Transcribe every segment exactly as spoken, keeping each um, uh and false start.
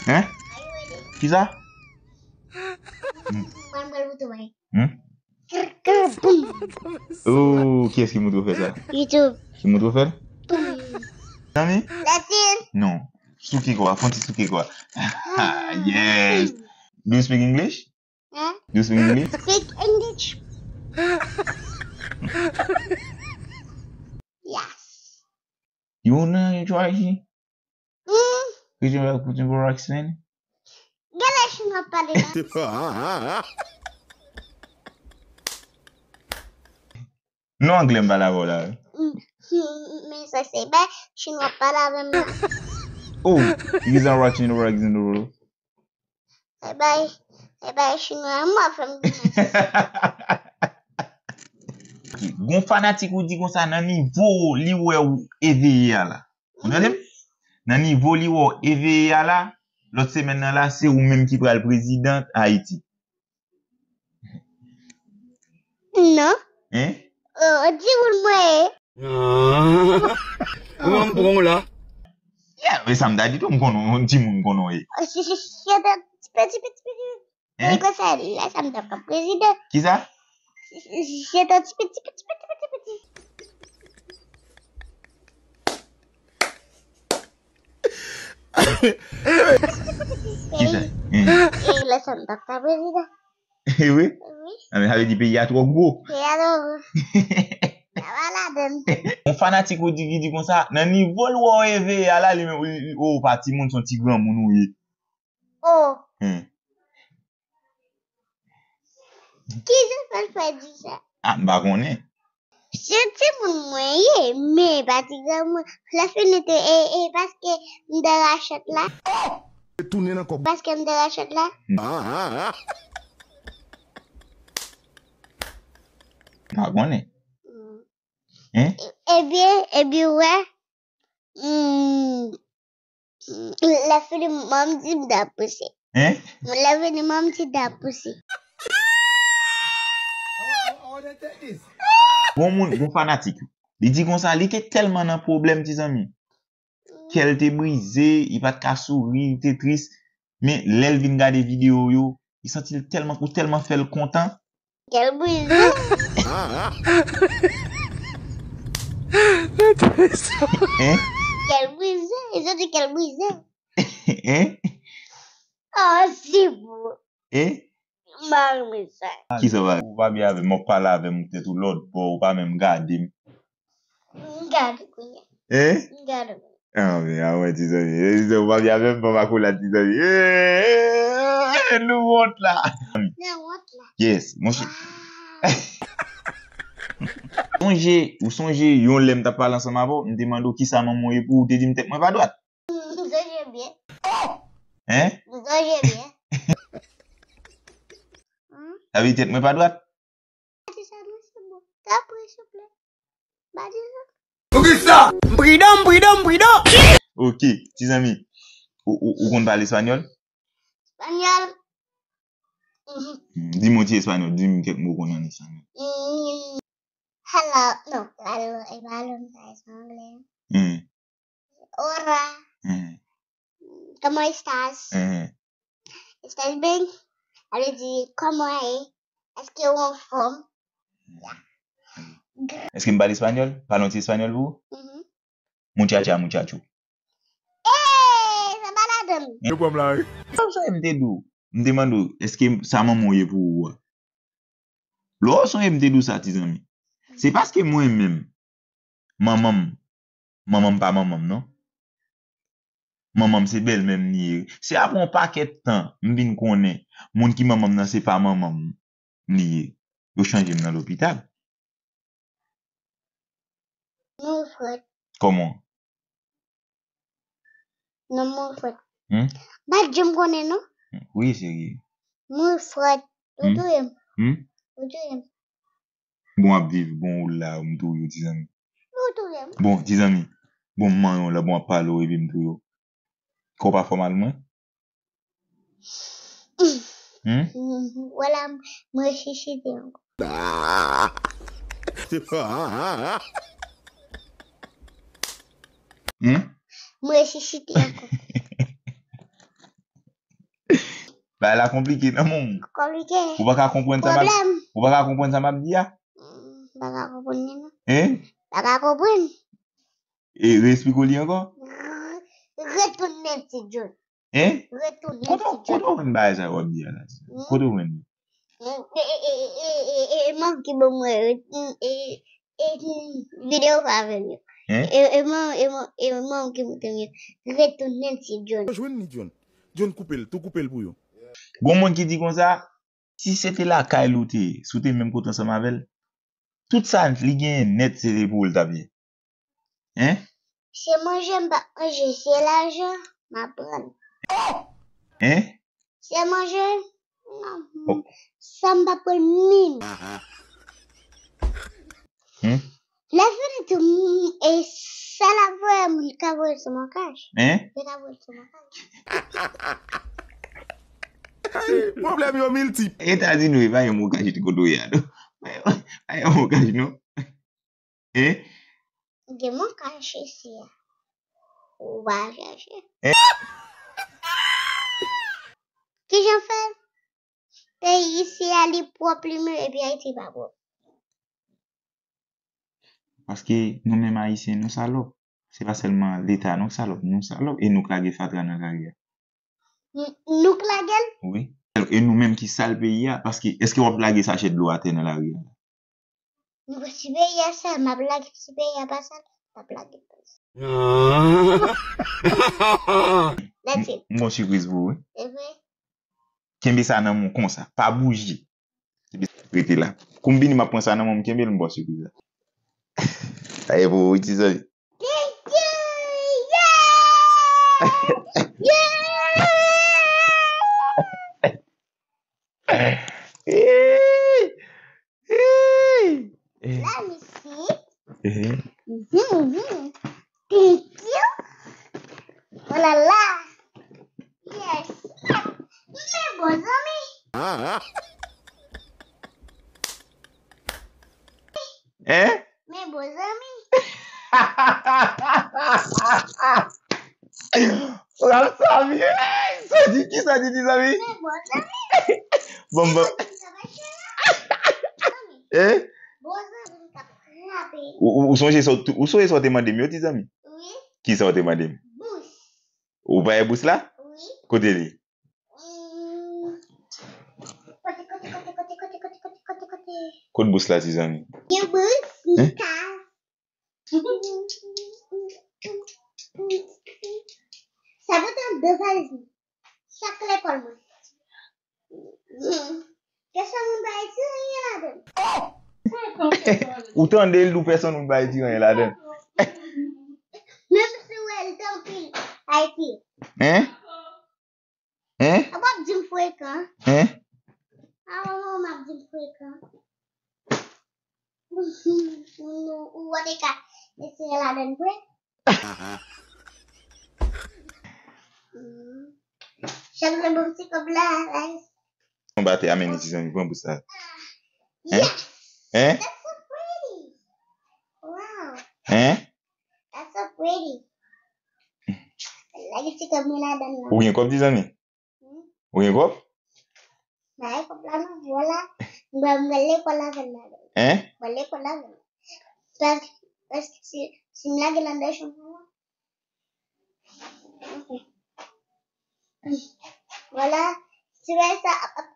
Hein? Kisa? Hmm. Hmm? Oh, kiyès ki montre w fè sa? YouTube. Ki montre w fè l? Zanmi? Non. Souke kò a, fè yon ti souke kò a. Ah, yes. Do you speak English? Hein? Do you speak English? Speak English. Yes. You wanna try? Hmm? Could you, could you go explain? Gade chinwa ap pale la. Non, anglè m pale avè w la. Hmm, hmm, men sa se bay chinwa ap pale avè m la. Oh, he's not watching the world, he's in the world. E bay, e bay chinwa an mwen fè m goumen. Gon fanatik ou di konsa nan nivo li wè w eveye a la. Ou tande m? Nan nivo li wè w eveye a la, lòt semèn nan la, se ou menm ki pral prezidan Ayiti. Non. Hein? Oh, di moun mwen. Ah. Kòman m pran w la? Yeah, e sa m ta di tou, m konnen w, yon timoun m konnen w ye. Oh, se, se, se, se, ti piti, piti, piti. Hein? E konsa, lè sa m t ap prezidan. Kisa? Se, se, se, ti piti, piti, piti, piti, piti. Kisa? Hein? E lè sa m t ap prezidan. Wi. Wi. A, men sa vle di peyi a twò gwo. Peyi a twò gwo. N a pa ladann. Yon fanatik ou di ki di konsa, nan nivo l wè w eveye a la, li menm, li, li, oh, pa timoun, se yon ti granmoun ou ye. Oh. Hmm. Kijan sa l fè di sa? Ah, m pa konnen. Se timoun mwen ye, men pa ti granmoun. Lè fini tou, e, e, paske m te rachèt la. Tounen nan kòb. Paske m te rachèt la. M pa konnen. Mm. Hein? E, ebyen, ebyen, wè. Mm. Lè fini, manman m di m ta pouse. Hein? Lè fini, manman m di m ta pouse. Gon moun, gon fanatik. Li di konsa, li te tèlman nan pwoblèm, ti zanmi. Kè l te brize, li pa t ka souri, li te tris. Men lè l vin gade videyo w yo, li santi l tèlman, ou tèlman fè l kontan. Kè l brize. Hein? Kè l brize. Li santi kè l brize. Hein? Oh, se bon. Hein? M pa renmen sa. Kisa w pa, ou pa byen avè m, w ap pale avè m, ou tèt ou lòt bò, ou pa menm gade m. M gade kounye a. Hein? M gade kounye a. Ah, men, ah, wè, ti zanmi. Eh, ti zanmi, ou pa byen avè m, ban m akolad, ti zanmi. Eh, eh, eh, nou wont la. Nou wont la. Yes, monchè. Ah. Sonje, ou sonje yon lè m t ap pale ansanm avè w, m te mande w kisa manman w ye pou ou, ou te di m tèt mwen pa dwat. M sonje byen. Hein? M sonje byen. Hmm? Sa vle di tèt mwen pa dwat? Pa di sa non, se bon. Tanpri, souple. Pa di sa. Poukisa? M pridan, m pridan, m pridan. Ok, ti zanmi. Ou, ou, ou konn pale espanyòl? Espanyòl? Mhm. Hmm, di m yon ti espanyòl, di m kèk mo w konn an espanyòl. Hmm. Hello, non, hello, e pa hello, sa se anglè. Hmm. Hola. Mhm. ¿Cómo estás? Mhm. ¿Estás bien? Sa vle di, kòman w ye? Èske w anfòm? Ya. Èske m pale espanyòl? Pale yon ti espanyòl pou ou? Mhm. Muchacha, muchacho. Ee, sa pa ladan l. Yo pran m la, wi. Sa w sonje m te di w? M te mande w, èske sa manman w ye pou ou a? Lè w sonje m te di w sa, ti zanmi. Se paske mwen menm, manman m, manman m pa manman m, non. Manman m se bèlmè m li ye. Se apre yon pakèt tan, m vin konnen, moun ki manman m nan, se pa manman m li ye. Yo chanje m nan lopital. Wilfred. Kòman? Non, Wilfred. Hmm? M pa t janm konnen, non. Wi, serye. Wilfred. Ou touye m. Hmm? Ou touye m. Bon, w ap viv, bon, ou la, m touye w, ti zanmi. Ou touye m. Bon, ti zanmi. Bon, m manyen w la, bon, w ap pale w, epi m touye w. Kò pa fè w mal, mwen? Hmm? Vwala, m resisite ankò. Ah! Se pa. M resisite ankò. Bagay la konplike, non, mon. Konplike. Ou pa ka konprann sa m ap, pwoblèm. Ou pa ka konprann sa m ap di a? Mm, pa ka konprann li, non. Hein? Pa ka konprann. E, reesplike w li ankò? Retounen ti John. Hein? Retounen ti John. Kote w jwenn bagay sa yo w ap di a la? Hmm? Kote w jwenn yo? E, e, e, manm ki ban mwen, e, e, e, videyo sa avè m yo. Hein? E, e, manm, e, manm, e, manm ki montre m yo. Retounen ti John. Jwenn li, John. John, koupe l, tou koupe l pou yo. Gon moun ki di konsa, si se te lakay li w te ye, si w te menm kote ansanm avè l, tout sa li genyen nèt se pou ou l t ap ye. Hein? Se manje m p ap manje, se lajan m ap pran. Hein? Se manje, non. Oh. Sa m p ap pran menm. Hmm? Lè fini tou, m, e sa l ap voye m, li ka voye l sou mokaj. Hein? Li ka voye l sou mokaj. Pwoblèm yo miltip. Etazini, wi, pa gen mokaj kote w ye a, non. Pa gen, pa gen mokaj, non. Hein? Gen mokaj isi a. Ou va chache. Hein? Kijan fè? Peyi isi a li pwòp li menm, epi Ayiti pa pwòp. Paske nou menm Ayisyen, nou salòp. Se pa sèlman Leta nou k salòp, nou salòp, e nou k lage fatra nan lari a. N-, nou k lage l? Wi. E nou menm ki sal peyi a, paske èske w ap lage sachè dlo atè nan lari a? Nou pa ti peyi a sal, m ap lage ti peyi a pa sal, m ap lage l pa sal. That's it. M gon sipriz pou ou, wi. E vre? Kenbe sa nan men w konsa, pa bouje. Rete la. Kou m vini, m ap pran sa nan men w, m kenbe l, m ba w sipriz la. Sa e pou ou, wi, ti zanmi. Thank you! Yeah! Yeah! Hey! Hey! Hey! Let me see. Mhm. Mhm, mhm. Thank you. Oh la la. Yes. Men bon zanmi. Hein? Men bon zanmi. Frè zanmi, hey, sa di, ki sa di, ti zanmi? Men bon zanmi. Bon, bon. Hein? Bon zanmi k ap frape. Ou, ou, ou sonje sa, ou sonje sa w te mande m yo, ti zanmi? Wi. Ki sa w te mande m? Bous. Ou pa wè bous la? Wi. Kote li? Hmm. Kote, kote, kote? Kot bous la, ti zanmi? Gen bous, gen kaz. Sa pote andedan valiz mwen. Chak lekòl mwen. Kesyon moun bay ti anyen ladan l. Ou tande l, ou pèsonn moun bay ti anyen ladan l. Menm si w wè l te anpil, Ayiti. Hein? Hein? Ou p ap di m frekan. Hein? A, manman, w ap di m frekan. Ou, ou, ou, ou te ka eseye ladan l vre? Hmm. Chak lè bon ti kòb la, la. Yon batè a mennen ti zanmi, pran bous la. Hein? Yes! Hein? That's so pretty. Wow. Hein? That's so pretty. Lage ti kòb mwen ladan nan. Ou gen kòb, ti zanmi? Hmm? Ou gen kòb? Lage kòb la nan, vwala. Mwen, mwen lekòl avè l ladan. Hein? Mwen lekòl avè l. Paske, paske si, si m lage l anndan chanm mwen, vwala, ti bagay sa ap, ap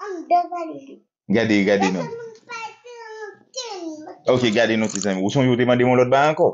anndan valiz li. Gade, gade non. Pèsonn moun pa ete nan antenn. Ok, gade non, ti zanmi. Ou sonje ou te mande m yon lòt bagay ankò?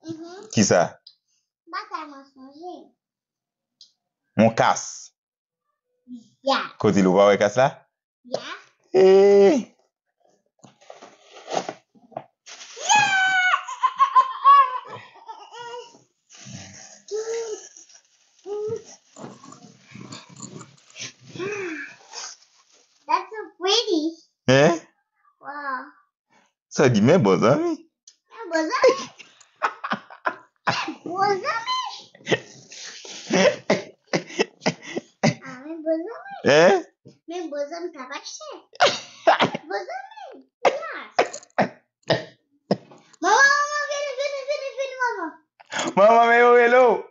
Mhm. Kisa? M pa tèlman sonje. Yon kas. Ya. Kote l, ou pa wè kas la? Ya. Eh. That's so pretty. Hein? Wow. Sa di, men bon zanmi. Men bon zanmi. Men bon zanmi. Ah, men bon zanmi. Hein? Men bon zanmi, sa pa chè. Bon zanmi. Yes. Manman, manman, vini, vini, vini, vini, manman. Manman, men yo rele w.